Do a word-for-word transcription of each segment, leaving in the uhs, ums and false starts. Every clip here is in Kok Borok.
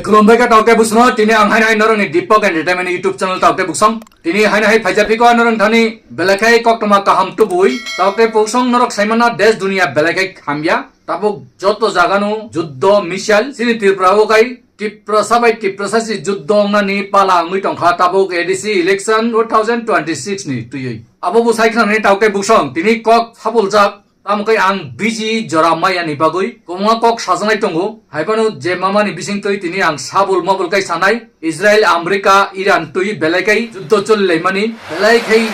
Khulumbai kha taoke busno, tini ang haino hai norokni Deepak Entertainment YouTube channel taoke buksong. Tini haino hai phaijak phiko norok thani belai khai koktoma kaham tubui. Taoke buksong norok saimana desh dunia belai khai hamya. Tabuk joto jagano juddo missile, chini Tripura o khai Tiprasa bai Tiprasa si juddo wngnani pala wngwi tongkha tabuk A D C election two thousand twenty-six ni twiwi. Abo bo sai khnani taoke buksong, tini kok sabuljak. Tamo khe ang busy jora maya ni bagwi kwbangma kok sajaknai tongo. Hai phano je mamani bising twi tini ang sabul mabul kai sanai. Israel, America, Iran twi belai kai juddo choli laimani. Belai khai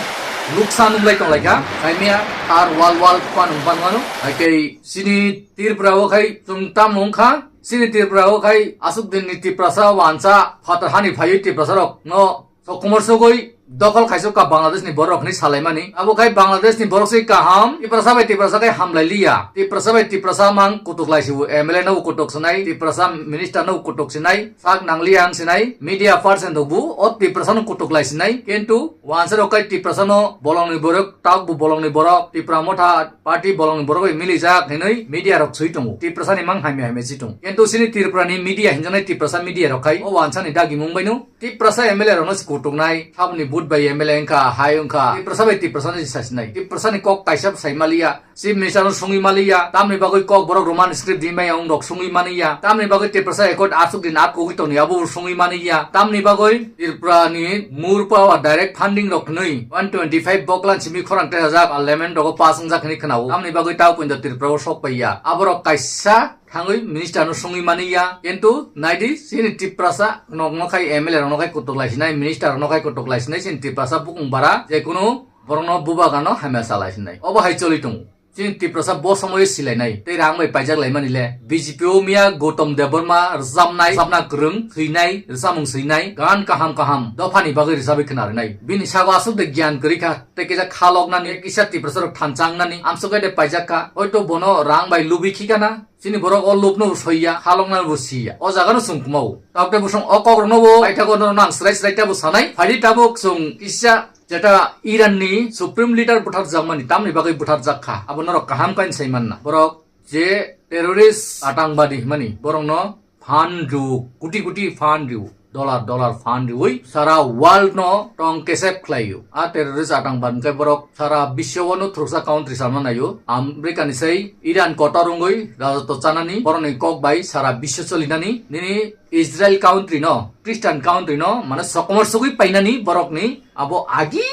luksan wng lai tong lai kha. Crimea, thar wall wall phan wng pan mano. Hai khe chini Tripura o khai chwng tamo wng kha. Chini Tripura o khai aswk din ni Tiprasa wansa phatar hani phaiwi Tiprasa rok no sokomor sogwi dokhol khaisuk ka Bangladesh ni borok hinwi salaimani. Abo khai Bangladesh ni borok se kaham, Tiprasa bai Tiprasa khai hamlai liya. Tiprasa bai Tiprasa mang kutuk lai sibu, M L A no kutuk sinai, Tiprasa minister no kutuk sinai, sak nang liya ang sinai, media person rok bu o Tiprasa no kutuk lai sinai. Kintu wansa rok khai Tiprasa no bolong ni borok, tak bu bolong ni borok, Tipra Motha party bolong ni borok bai milijak hinwi media rok swi tongo. Tiprasa ni mang hamya hamya si tongo. Kintu chini Tripura ni media hinjaknai Tiprasa media rok khai o wansa ni dagi mung bai no Tiprasa M L A rokno se kutuknai, saboni vote bai M L A wngkha, hai wngkha. Tiprasa bai Tiprasa no se sasinai. Tiprasa ni kok kaisa sai maliya, Chief Minister no sungwi maliya, tamni bagwi kok borok Roman script di maya wng rok sungwi maniya, tamni bagwi Tiprasa Accord aswk din atkogwi tongni abo bo sungwi maniya, tamni bagwi Tripura ni mur power direct funding rok hinwi one twenty five boklan simi khorang tei hajak parliament rogo pass wngjak hinwi khwnao, tamni bagwi tao puinda Tripura o sok paiya. Aborok kaisa thangwi minister no sungwi mani ya, kintu naidi chini Tiprasa nok no khai M L A rok no khai kutuk lai sinai, minister rok no khai kutuk lai sinai, chini Tiprasa bukung bara je kunu borok no bubagra no hamya cha lai sinai, obo hai choli tongo. Chini Tiprasa bo somoyo silainai tei rang bai paijak lai mani le B J P o miya Gautam Debbarma rwchapnai, rwchapna kwrwng, swinai, rwchapmung swinai, gan kaham kaham dophani bagwi rwchapwi khna rwnai. Bini sago aswk de gyan kwrwi kha, tei kisa khalok nani, kisa Tiprasa rok thanchang nani, amswk de paijak kha, hoito bono rang bai lubwi khikana. Chini borok o lobno bo soiya, halokna bo siya. O jaga no chwng kwmao. Tabuk tei bwswng o kok rokno bo paithago no nang srai srai tei bo sanai. Phaidi tabuk chwng kisa jeta Iran ni Supreme Leader butharjakmani, tamni bagwi butharjak kha. Abo norok kaham kain sai manna. Borok je terrorist atangwadi hwnmani, borokno fund rw, koti koti fund rw. Dollar, dollar fund riwi sara world no tong kesep khlaio. A terrorist atangwad hwnkhe borok sara biswo no thuruksa country sama naio. America ni sei Iran kotor wngwi rajotw chanani, borokni kok bai sara biswo cholinani. Nini Israel country no, Christian country no, mane sokomor sugwi painani borokni abo agi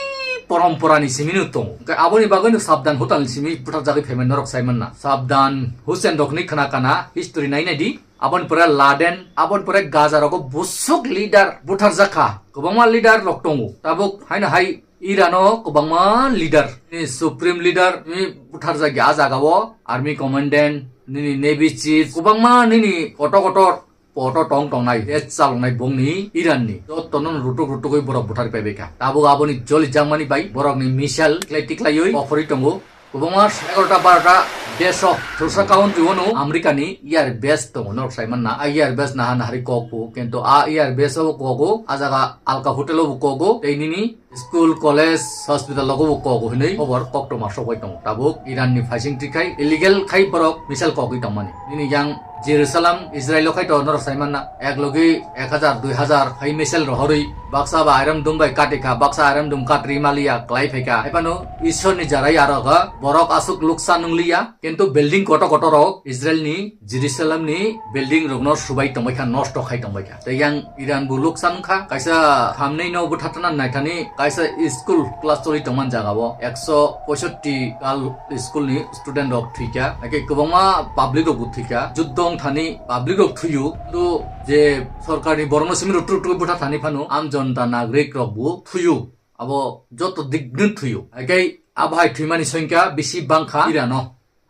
porompora ni simi no tongo. Hwnkhe aboni bagwi no sabdan hotel ni simi butharjagwi phaimani norok sai manna. Sabdan Hussein rokni khna kana history nai nai di. Aboni pore Laden, aboni pore Gaza rogo busuk leader butharjak kha. Kwbangma leader rok tongo. Tabuk haino hai Iran o kwbangma leader, ni supreme leader ni butharjak ya a jaga o, army commandant, nini navy chief, kwbangma nini kotor kotor poto tong tongnai, desh chaloknai bongni Iran ni. Jotono rutuk rutukwi borok buthar paibai kha. Tabuk aboni joli jakmani bai borokni missile tiklai tiklaiwi okhorwi tongo. Kwbangma egarota barota desh o thursa country o no America ni air base tongo, norok sai manna. A air base naha nahari kok bo, kintu a air base o bo kok o, a jaga alka hotel o bo kok o, tei nini school, college, hospital rogo bo kok o hinwi khobor koktwma sokbai tongo. Tabuk Iran ni phaising twi khai illegal khai borok missile kokwi tongmani. Nini yang Jerusalem, Israel o khai to norok sai manna. Ek logi ek hajar, dui hajar hai missile rohorwi baksa ba airam dum bai kati kha, baksa airam dum katri maliya klai phai kha. Hai phano Ishwar ni jarai aro kha, borok aswk luksan wng liya, kintu building kotor kotor rok Israel ni, Jerusalem ni building rok no subai tongbai kha, nosto khai tongbai kha. Tei yang Iran bo luksan kha, kaisa hamnei no buthartana naithani, kaisa school class choli tongmani jaga o ekso poisotti kal school ni student rok thwikha, hakhe kwbangma public rok bo thwikha, juddo wngthani public rok thwiyo, to je sorkar ni borok no simi rok tuk tuk bwtha thani phano am jonta nagrik rok bo thwiyo, abo joto dik no thwiyo, hakhe abo hai thwimani songkha bisi bangkha Iran o,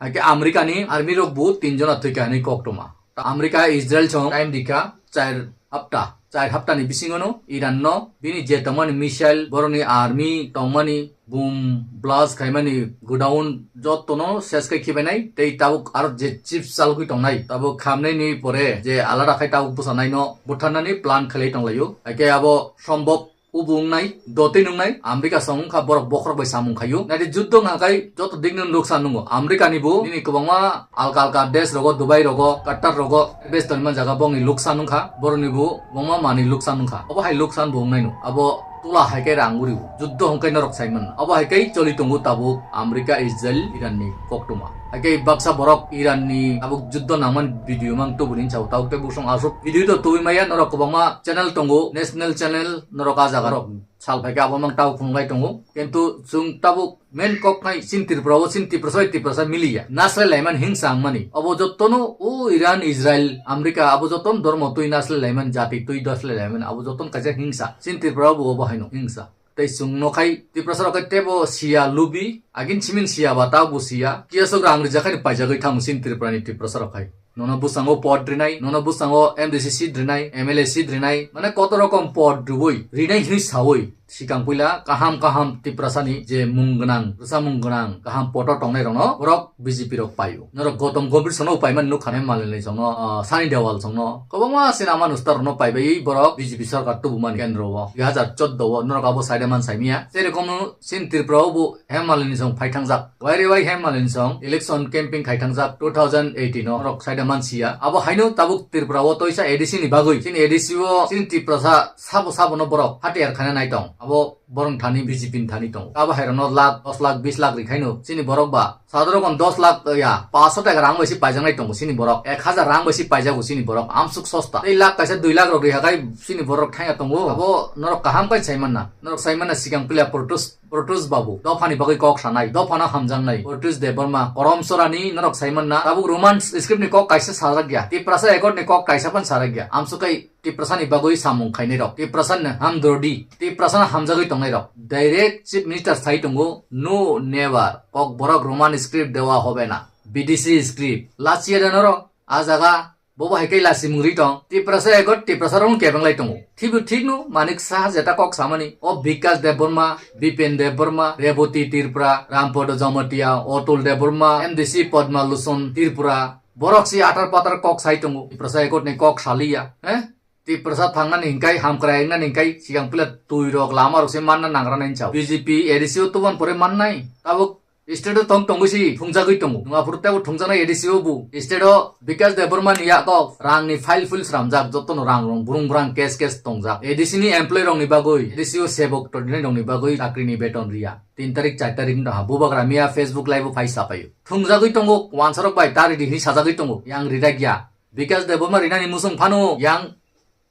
hakhe America ni army rok bo tin jona thwikha hinwi koktwma. America Israel song time rikha char hapta, char hapta ni bisingo no Iran no bini je tongmani missile, borokni army tongmani, boom blast khaimani godown jotono ses khai khibainai, tei tabuk aro je chips chalogwi tongnai, tabuk khamnaini pore je alada khai tabuk bwsanaino butharnani plan khlai tonglaio. Hakhe abo sombhob Ubu wngnai, dotwi nungnai, America song wngkha borok bokhorok bai samung khaio. Naidi juddo wngkha khai joto dikno luksan nungo. America ni bo nini kwbangma alka alka desh rogo, Dubai rogo, Qatar rogo, bes tongmani jaga bongni luksan wngkha, borokni bo kwbangma manwi luksan wngkha. Obo hai luksan bo wngnai no. Abo tula hai khe rang uribo. Juddo hwnkhe norok saiman. Abo hai khe choli tongo tabuk America, Israel, Iran ni koktwma. Hai khe baksa borok Iran ni tabuk juddo nangman video mang tubuni chao. Tabuk tei busong aswk video to tubui maya norok kwbangma channel tongo, national channel norok ah jaga rok. Sal phaikhe abo mang tabuk phunuknai tongo. Kintu chwng tabuk main kok khai chini Tripura o, chini Tiprasa bai Tiprasa miliya. Naslai laimani hingsa wngmani. Abo jottono o Iran, Israel, America abo jottono dormo twi naslai laimani, jati twi naslai laimani. Abo jottono kaisa hingsa. Chini Tripura o bo obo haino hingsa. Tei chwng no khai Tiprasa rok khai tebo siya lubi, agin simin siya ba tabuk bo siya. Kiyasok rang rijak khai paijagwi thango chini Tripura ni Tiprasa rok khai. Nono bwskango pod rinai, nono bwskango M D C seat rinai, M L A seat rinai, mane koto rokom pod rwui rinai hinwi saui sikang puila kaham kaham Tiprasani je mung gwnang, rwchapmung gwnang, kaham poto tongnai rokno borok B J P rok paio. Norok Gautam Gambhir songno paimani nukha, Hema Malini songno, ah, Sunny Deol songno, kwbangma sinama star rokno paibai borok B J P sarkar tubumani kendro o, dui hazar chordo o norok abo side man saimia. Sei rokomno chini Tripura o bo Hema Malini song phai thangjak. Wairi wai Hema Malini song election campaign khai thangjak two thousand eighteen o, norok saida mansiya. Abo haino tabuk Tripura o toisa A D C ni bagwi. Chini A D C o chini Tiprasa sabo sabo no borok hatiyar khaina nai tong. Abo borok thani B J P ni thani tong. Abo hai rokno lakh, dos lakh, bis lakh ri khaino chini borok ba sadorokon dos lakh ya, paanso taka rang bai si paijaknai tongo chini borok. Ek hazar rang bai si paijago chini borok. Amsuk sosta. Tei lakh kaisa dui lakh rok ri hakai chini borok thangya tongo. Abo norok kaham kai sai manna. Norok sai manna sikang pila protest Protus Babu, dophani bagwi kok sanai, dophano hamjaknai. Protus Debbarma, Korom Sorani, norok saimanna, tabuk Roman script ni kok kaisa sajak ya, Tiprasa Accord ni kok kaisa phan sajak ya. Amswk kai Tiprasa ni bagwi samung khainai rok, Tiprasa ni hamdordi, Tiprasa no hamjagwi tongnai rok. Direct Chief Minister sai tongo, no never, kok borok Roman script dewa hobe na, B D C script. Lachiya da norok, a jaga Bobo hai khe lasimung ri tong. Tiprasa egot Tiprasa rong kebeng lai tongo. Thibu thik no Manik Saha jeta kok samani. O Bikas Debbarma, Bipen Debbarma, Reboti Tripura, Rampodo Jamatia, Otul Debbarma, M D C Padma Lochon Tripura. Borok si atar patar kok sai tongo. Tiprasa egot ni kok saliya. Eh? Tiprasa thangnani hingkai, hamkrai wngnani hingkai, sigang pila twi rok, lama rok se manna nangra nai chao. B J P, A D C o tubon pore mannai. Tabuk State o tong tongwi si thungjagwi tongo. Nwng aphuru teibo thungjaknai A D C o bo. State o Bikas Debbarma ni yago rang ni file file sramjak, jotono rang rong brung brang case case tongjak. A D C ni employee rok ni bagwi, A D C o sebok tongnai rok ni bagwi chakri ni beton riya. Tin tarik, char tarik wngtong ha. Bubagra miya Facebook live o phai sapaio. Thungjagwi tongo, wansarok bai ta ridi hinwi sajagwi tongo. Yang ridak ya. Bikas Debbarma rinani musung phano yang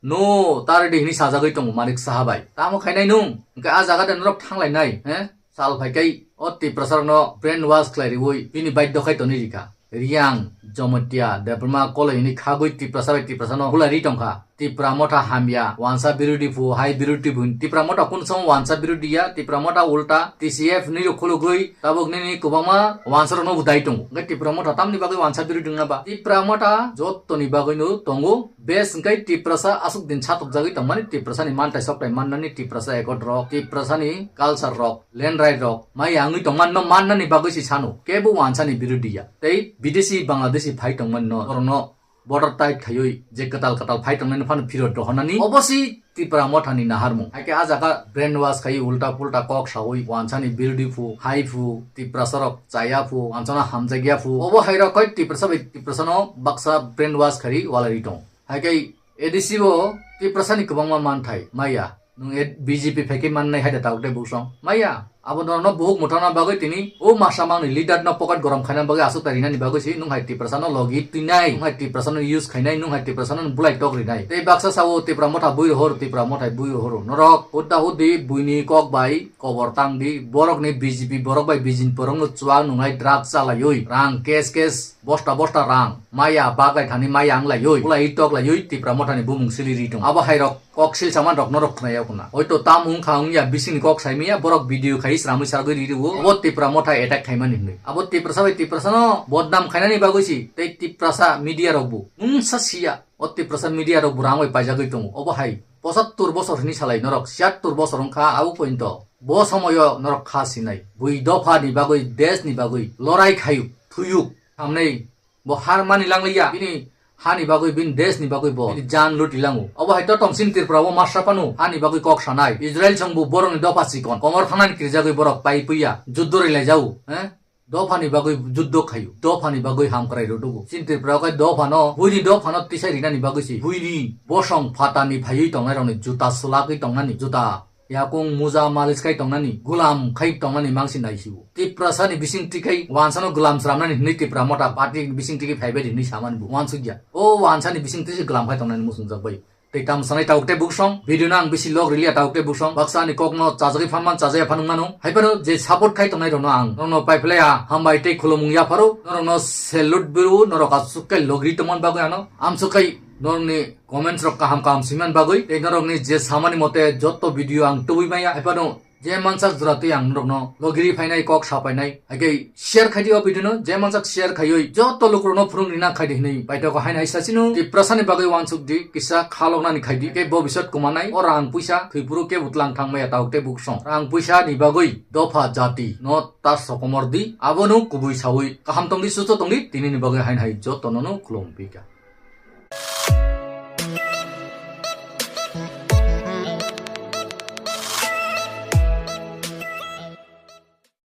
No, ta ridi hinwi sajagwi tongo Manik Saha bai. Tamo khainai nwng? Hwnkhe a jaga de norok thanglainai, he? Sal phai kai o Tiprasa rokno brain wash khlai riwi bini baidhyo khai tonwi rikha. Riang, Jamatia, Debbarma koloi hinwi khagwi Tiprasa bai Tiprasa no bulai ri tongkha. Tipra motha hamya, wansa birodi phu, hai birodi phu. Tipra motha kun somo wansa birodi ya, Tipra motha ulta, T C F ni rok khulugwi Tabuk nini kwbangma wansarokno budai tongo. Hwnkhe Tipra motha tamni bagwi wansa biri wngna ba? Tipra motha jottoni bagwino tongo. Bes hwnkhe Tiprasa aswk din satokjagwi tongmani, Tiprasani manthai sokthai mannani, Tiprasa accord rok, Tiprasani culture rok, land right rok, maya wngwi tongmanino mannani bagwi se sano. Kebo wansani birodhi ya. Tei bidesi, Bangladeshi phai tongmanino, borokno border tight khaiwi je kwtal kwtal phai tongnani phano phirot rohornani obo si Tipra mothani naharmung. Haikhe a jaga brain wash khaiwi ulta pulta kok sawi wansani birodhi phu, hai phu, Tiprasa rok chaya phu, wansano hamjakya phu. Obo hai rok koi Tiprasa bai Tiprasano baksa brain wash khari walai ri tong. Haikhe A D C o Tiprasani kwbangma manthai maya. Nwng e-, B J P phaikhe mannai hai da tabuk tei busong. Maya, abo norokno buhuk mwthangna bagwi tini o masa mangni leader no pocket gorom khaina bagwi aswk ta rinani bagwi se nwng hai Tiprasa no logi twinai, nwng hai Tiprasa no use khainai, nwng hai Tiprasa no bulai tok rinai. Tei baksa sao Tipra motha bui rohor, Tipra mothai bui rohor. Norok hudda huddi buini kok bai kobor tang di, borok ni B J P borok bai bijin borok no chuak nungnai drug chalaiwi, rang cash cash, bosta bosta rang, maya baglai thani maya wnglaiwi, bulai tok laiwi Tipra mothani bumung sili ri tongo. Abo hai rok Kok silsa man rok norok khwnaya khuna. Hoito tam wngkha wngya bisingni kok saimanya borok video khai sramwi sargwi ririwo. Abo Tipra motha attack khaimani hinwi. Abo Tiprasa bai Tiprasano bodnam khainani bagwi si tei Tiprasa media rok bo mungsa siya. O Tiprasa media rok bo rang bai paijagwi tongo. Obo hai pochattor bosor hinwi salai norok, siyattor bosor wngkha abo pointo. Bo somoyo norok kha sinai. Bui dophani bagwi, deshni bagwi lorai khayuk, thuyuk, thamnai. Bo har mani langliya. Bini Hani bagwi bini desh ni bagwi bo bini jan luti lango. Obo hai to tong chini Tripura o masa phano hani bagwi kok sanai. Israel song bo borok ni dopha chikon. Komor phanani kirijagwi borok pai puya. Juddo rilai jau. Eh? Dopha ni bagwi juddo khayu. Dopha ni bagwi hamkrai rw dugo. Chini Tripura o khai dopha no, buini dopha no tisai rinani bagwi si. Buini bosong phatani phaiwi tongnai rokni juta sulagwi tongnani. Juta yakung muja malis khai tongnani, gulam khai tongnani mangsi naisio. Tiprasa ni bising tikhai wansano gulam sramnani hinwi Tipra Motha party bising tikhai phaibai hinwi samani bo wansukya. O wansani bising tisi gulam khai tongnani musungjak bai. Tei tam sanai tauk tei buksong, video no ang bisi log riliya tauk tei buksong, baksa ani kok no chajagwi phanman chajaya phanung mano. Hai phano je support khai tongnai rokno ang norokno pai phlaiya hambai tei khulumung yapharo, norokno salute biru, norok aswk khe log ri tongman bagwi ano. Amswk khai norokni comments rok kaham kaham swiman bagwi tei norokni je samani mote jotto video ang tubui maya. Hai phano je mansak jora twi ang norokno logiri phainai kok sa painai. Hai khe share khai di o video no, je mansak share khaiwi jotto lukurokno phwrwng rina khai di hinwi paithago haino hai sachino. Tiprasani bagwi wansuk di, kisa khaloknani khai di, khe bobisot kumanai, o rang puisa thwi phuru kebo tlang thang maya tauk tei buksong. Rang puisa ni bagwi dopha jati no ta sokomor di, abono kubui sawi kaham tong di, susto tong di, tini ni bagwi haino hai jotto nono khulum pika.